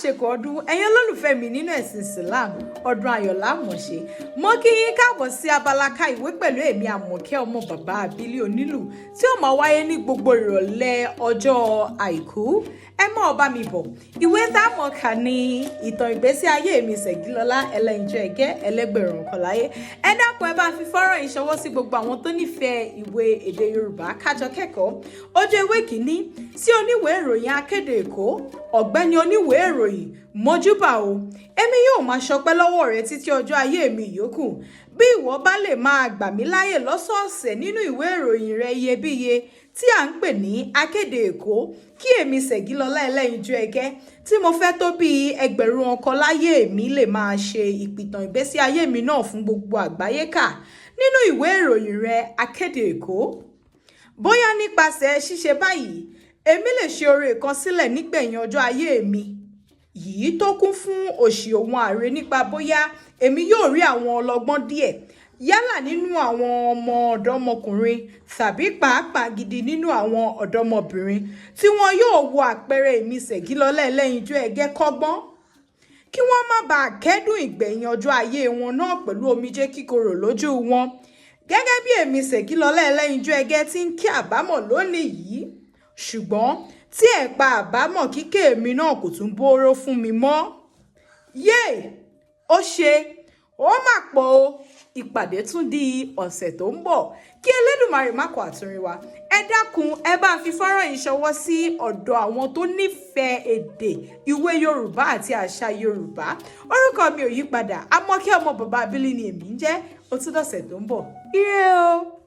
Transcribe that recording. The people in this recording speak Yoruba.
Àṣekọ ọdún, ẹ̀yin olólùfẹ́ mi nínú ẹ̀sìn Islam, ọdún ayọ̀ la máa ṣe. Mo kí yín káàbọ̀ sí abala ká ìwé pẹ̀lú èmi, Àmọ̀kẹ́ ọmọ bàbá Abílí Onílù, tí ó máa wáyé ní gbogbo ìrọ̀lẹ́ ọjọ́ Àìkú. Ẹ mọ́ ọba mi bọ̀. Ìwé tá a mọ̀ kà ní ìtàn ìgbésí ayé mi, Ṣẹ̀gilọlá Ẹlẹ́yinjú Ẹgẹ́, ẹlẹ́gbẹ̀rún ọ̀kọ̀láyé. Ẹ dákun, ẹ bá fi fọ́nrán yìí ṣọwọ́ sí gbogbo àwọn tó nífẹ̀ẹ́ ìwé èdè Yorùbá, kájọ kẹ́kọ̀ọ́. Ojú ewé kìíní. Sí oníwèé ìròyìn Akéde Èkó, ọ̀gbẹ́ni oníwèé ìròyìn, mọ́júbà o. Èmi yóò máa ṣọpẹ́ lọ́wọ́ rẹ títí ọjọ́ ayé mi yòókù bí ìwọ bá lè máa gbà mí láyè lọ́sọ̀ọ̀sẹ̀ nínú ìwé ìròyìn rẹ iyebíye tí à ń pè ní Akéde Èkó, kí èmi, Ṣẹ̀gilọlá Ẹlẹ́yinjú Ẹgẹ́, tí mo fẹ́ tó bíi 1000 ọkọ láyé mi, lè máa ṣe ìpìtàn ìgbésí ayé mi náà fún gbogbo àgbáyé kà nínú ìwé ìròyìn rẹ Akéde Èkó. Bóyá nípasẹ̀ ṣíṣe báyìí, èmi lè ṣe oore kan sílẹ̀ nígbẹ̀yìn ọjọ́ ayé mi yìí tó kún fún òṣì òun àárẹ̀, nípa bóyá èmi yóò rí àwọn ọlọ́gbọ́n díẹ̀, yálà nínú àwọn ọmọ ọ̀dọ́mọkùnrin tàbí pàápàá gidi nínú àwọn ọ̀dọ́mọbìnrin, tí wọn yóò wo àpẹẹrẹ èmi, Ṣẹ̀gilọlá Ẹlẹ́yinjú Ẹgẹ́, kọ́gbọ́n, kí wọ́n má bàa kẹ́dùn ìgbẹ̀yìn ọjọ́ ayé wọn náà pẹ̀lú omijé kíkorò lójú wọn, gẹ́gẹ́ bí èmi, Ṣẹ̀gilọlá Ẹlẹ́yinjú Ẹgẹ́, ti ń ké àbámọ̀ lónìí yìí, ṣùgbọ́n tí ẹ̀pa àbámọ̀ kíké mi náà kò tún bóró fún mi mọ́. Yéè, ó ṣe ó mà pọ̀ o. Ìpàdé tún di ọ̀sẹ̀ tó ń bọ̀. Kí Elédùmarè má kọ àtúnrin wa. Ẹ dákun, ẹ bá fi fọ́nrán yìí ṣọwọ́ sí ọ̀dọ̀ àwọn tó nífẹ̀ẹ́ èdè ìwé Yorùbá àti àṣà Yorùbá. Orúkọ mi ò yí padà, Àmọ́kẹ́ ọmọ bàbá Abílí ni èmi ń jẹ́. Ó tún dọ̀sẹ̀ tó ń bọ̀. Ire o.